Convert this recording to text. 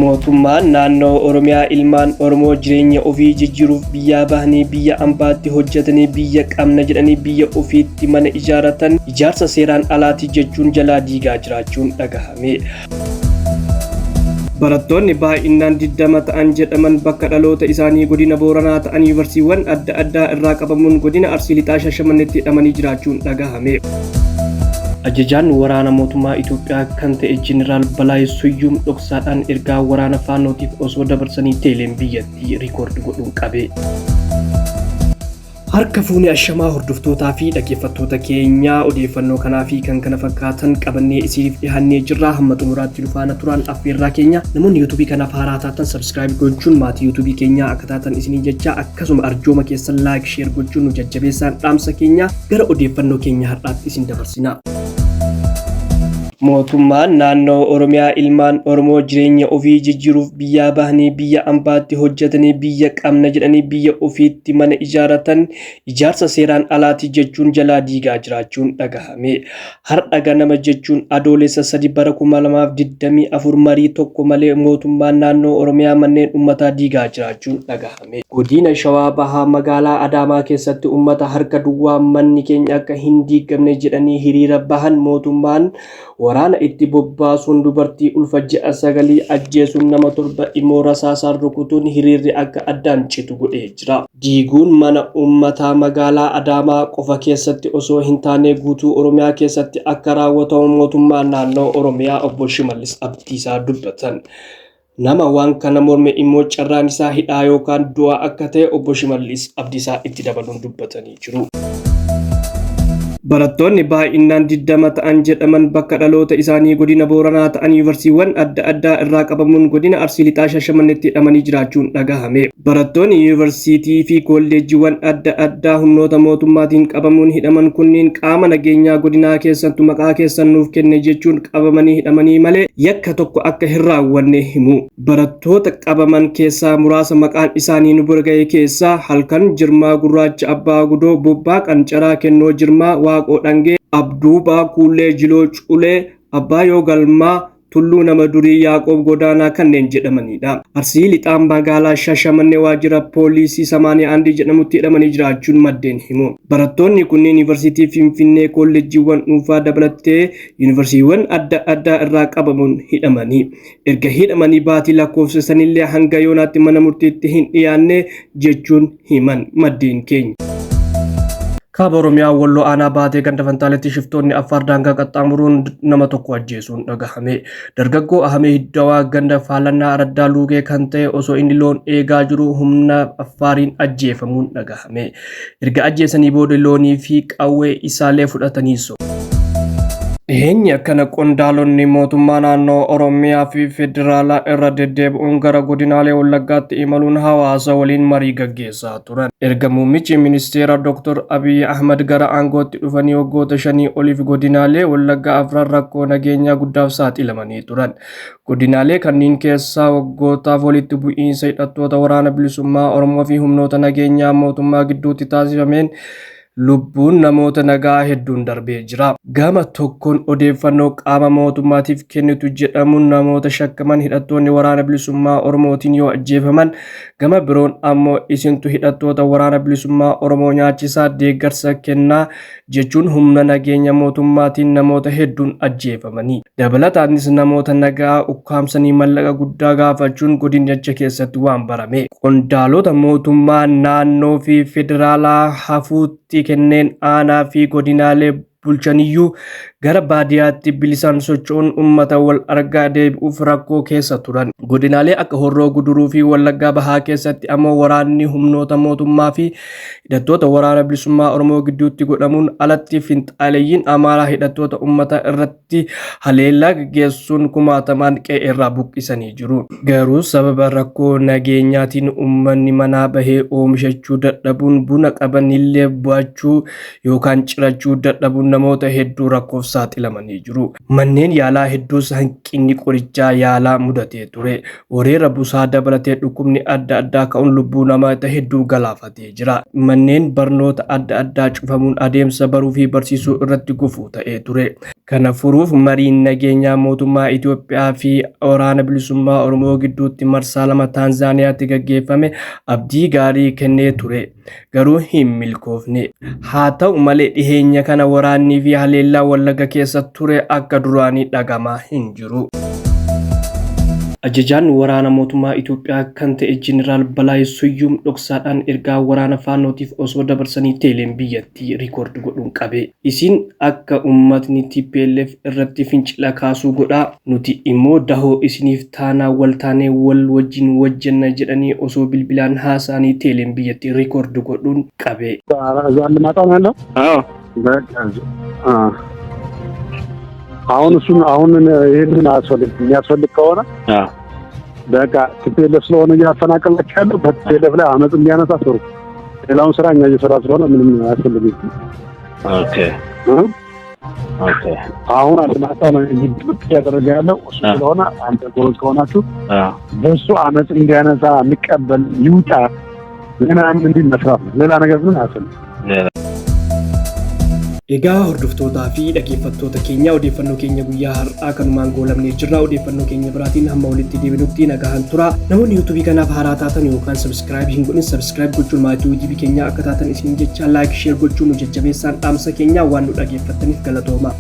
Mootummaan naannoo Oromiyaa ilmaan Oromoo jireenya ofii jijjiiruuf biyyaa bahanii biyya ambaatti hojjetanii biyya qabna jedhanii biyya ofiitti mana ijaarratan ijaarsa seeraan alaati jechuun jalaa diigaa jiraachuun dhagahame. Barattoonni baay'inaan 20 ta'an jedhaman bakka dhaloota isaanii godina Booranaa ta'an yuunivarsiiwwan adda addaa irraa qabamuun godina Arsii Lixaa Shaashamanneetti hidhamanii jiraachuun dhagahame. Ajajaan waraana mootummaa Itoophiyaa kan ta'e Jeneraal Balaay Suyyuum dhoksaadhaan ergaa waraana faannootiif osoo dabarsanii teeleen biyyattii riikoordi godhuun qabe. Harka fuunee ashamaa hordoftootaa fi dhaggeeffattoota keenyaa odeeffannoo kanaa fi kan kana fakkaatan qabannee isiniif dhiyaannee jirra. Hamma xumuraatti nu faana turaan affeerraa keenya. Namoonni yuutuubii kanaaf haaraa taatan subscribe gochuun maatii yuutuubii keenyaa akka taatan isinii jecha akkasuma arjooma keessan like share gochuun nu jajjabeessaan dhaamsa keenya gara odeeffannoo keenya har'aatti isin dabarsina. Mootummaan naannoo Oromiyaa ilmaan Oromoo jireenya ofii jijjiiruuf biyyaa bahanii biyya ambaatti hojjetanii biyya qabna jedhanii biyya ofiitti mana ijaarratan ijaarsa seeraan alaati jechuun jalaa diigaa jiraachuun dhagahame. Har'a ganama jechuun Adoolessa 3 bara 2024 marii tokko malee mootummaan naannoo Oromiyaa manneen uummataa diigaa jiraachuun dhagahame. Godina Shawaa Bahaa magaalaa Adaamaa keessatti uummata harka duwwaa manni keenya akka hin diigamne jedhanii hiriira bahan mootummaan waraana itti bobbaasuun dubartii ulfa ji'a 9 ajjeesuun nama 7 immoo rasaasaan rukutuun hiriirri akka addaan citu godhee jira. Diiguun mana uummataa magaalaa Adaamaa qofa keessatti osoo hin taane guutuu Oromiyaa keessatti akka raawwatamu mootummaan naannoo Oromiyaa obbo Shimallis Abdiisaa dubbatan. Nama waan kana morme immoo carraan isaa hidhaa yookaan du'a akka ta'e obbo Shimallis Abdiisaa itti dabaluun dubbatanii jiru. Barattoonni baay'inaan 20 ta'an jedhaman bakka dhaloota isaanii godina Booranaa ta'an yuunivarsiiwwan adda addaa irraa qabamuun godina Arsii Lixaa Shaashamanneetti hidhamanii jiraachuun dhagahame. Barattoonni yuunivarsiitii fi kolleejjiiwwan adda addaa humnoota mootummaatiin qabamuun hidhaman kunniin qaama nageenyaa godinaa keessattu maqaa keessan nuuf kenne jechuun qabamanii hidhamanii malee yakka tokko akka hin raawwanne himu. Barattoota qabaman keessaa muraasa maqaan isaanii nu bira ga'e keessaa Halkan Jirmaa Gurraacha Abbaa Gudoo, Bobbaa Qancaraa Kennoo Jirmaa, Waaqoo Dhangee, Abduubaa Kuullee Jiloo Culee, Abbaayoo Galmaa, Tulluu Nama Durii, Yaaqoob Godaanaa kanneen jedhamanidha. Arsii Lixaa magaalaa Shashamannee waajjira poolisii Samaaniyaa Andii jedhamutti hidhamanii jiraachuun maddeen himu. Barattoonni kunneen Yuunivarsiitii Finfinnee kolleejjiiwwan dhuunfaa dabalatee yuunivarsiitiiwwan adda addaa irraa qabamuun hidhamanii. Erga hidhamanii baatii lakkoofsisanillee hanga yoonaatti mana murtiitti hin dhiyaanne jechuun himan maddeen keenya. Kaaba Oromiyaa Walloo aanaa baatee ganda Fantaaletti shiftoonni Affaar daangaa qaxxaamuruun nama tokko ajjeesuun dhagahame. Dargaggoo Ahamee Hiddawaa ganda Faalannaa Araddaa Luugee kan ta'e osoo inni loon eegaa jiru humna Affaariin ajjeefamuun dhagahame. Erga ajjeesanii booda loonii fi qawwee isaallee fudhatanii so. Dhiheenya kana qondaalonni mootummaa naannoo Oromiyaa fi federaalaa irra deddeebi'uun gara godinaalee Wallaggaatti imaluun hawaasa waliin marii gaggeessaa turan. Erga muummichi ministeera Dr. Abiy Ahmad gara aangootti dhufanii waggoota 5 oliif godinaalee Wallaggaa afran rakkoo nageenyaa guddaaf saaxilamanii turan. Godinaalee kanneen keessaa waggootaaf walitti bu'iinsa hidhattoota Waraana Bilisummaa Oromoo fi humnoota nageenyaa mootummaa gidduutti taasifameen lubbuun namoota nagaa hedduun darbee jira. Gama tokkoon odeeffannoo qaama mootummaatiif kennitu jedhamuun namoota shakkaman hidhattoonni Waraana Bilisummaa Oromootiin yoo ajjeefaman, gama biroon ammoo isintu hidhattoota Waraana Bilisummaa Oromoo nyaachisaa deeggarsa kennaa jechuun humna nageenya mootummaatiin namoota hedduun ajjeefamanii. Dabalataanis namoota nagaa ukkaamsanii mallaqa guddaa gaafachuun godinicha keessatti waan barame. Qondaalota mootummaa naannoo fi federaalaa hafuutti kenneen aanaa fi godinaalee bulchaniyyuu gara baadiyaatti bilisaan socho'uun uummata wal argaa deebi'uuf rakkoo keessa turan. Godinaalee akka Horroo Guduruu fi Wallaggaa Bahaa keessatti ammoo waraanni humnoota mootummaa fi hidhattoota Waraana Bilisummaa Oromoo gidduutti godhamuun alatti finxaaleyyiin Amaaraa hidhattoota uummata irratti haleellaa gaggeessuun kumaatamaan qe'ee irraa buqqisanii jiru. Garuu sababa rakkoo nageenyaatiin uummanni manaa bahee oomishachuu dadhabuun buna qabanillee bu'achuu yookaan cirachuu dadhabuun namoota hedduu rakkoof rakkoof saaxilamanii jiru. Manneen yaalaa hedduus hanqinni qorichaa yaalaa mudatee ture. Weerara busaa dabalatee dhukkubni adda addaa ka'uun lubbuu namoota hedduu galaafatee jira. Manneen barnoota adda addaa cufamuun adeemsa baruu fi barsiisuu irratti gufuu ta'ee ture. Kana furuuf mariin nageenyaa mootummaa Itoophiyaa fi Waraana Bilisummaa Oromoo gidduutti marsaa 2 Taanzaaniyaatti gaggeeffame abdii gaarii kennee ture. Garuu hin milkoofne. Haa ta'u malee dhiheenya kana waraannii fi haleellaa Wallagga keessa ture akka duraanii dhagamaa hin jiru. Ajajaan waraana mootummaa Itoophiyaa kan ta'e Jeneraal Balaay Suyyuum dhoksaadhaan ergaa waraana Faannootiif osoo dabarsanii teeleen biyyattii record godhuun qabe. Isin akka uummatni TPLF irratti fincila kaasuu godhaa, nuti immoo dahoo isiniif taanaa wal taanee wal wajjin wajjanna jedhanii osoo bilbilaan haasa'anii teeleen biyyattii record godhuun qabe. እዛ ልማጣ ነው ያለው። አዎ። በቃ አሁን እሱን አሁን ይህንን አያስፈልግም። የሚያስፈልግ ከሆነ በቃ TPLF ስለሆነ እያፈናቀላቸው ያለው በ TPLF ላይ አመፅ እንዲያነሳ ስሩ። ሌላውን ስራ እኛ እየሰራ ስለሆነ ምንም አያስፈልግም። Okay. አሁን አልማጣ ነው ድብቅ እያደረገ ያለው እሱ ስለሆነ አንተ ጎበዝ ከሆናችሁ በእሱ አመፅ እንዲያነሳ የሚቀበል ይውጣ ምናምን እንዲል መስራት ነው። ሌላ ነገር ምንም አያስፈልግም። ሌላ Egaa hordoftootaa fi dhaggeeffattoota keenya, odeeffannoo keenya guyyaa har'aa kanumaan goolabnee jirra. Odeeffannoo keenya biraatiin hamma walitti deebinutti nagahan tura. Namoonni YouTubeii kanaaf haaraa taatan yookaan subscribe hin godhin, subscribe gochuun maatii YouTubeii keenyaa akka taatan isin jecha, like, share gochuun nu jajjabeessaan dhaamsa keenya. Waan nu dhaggeeffattaniif galatooma.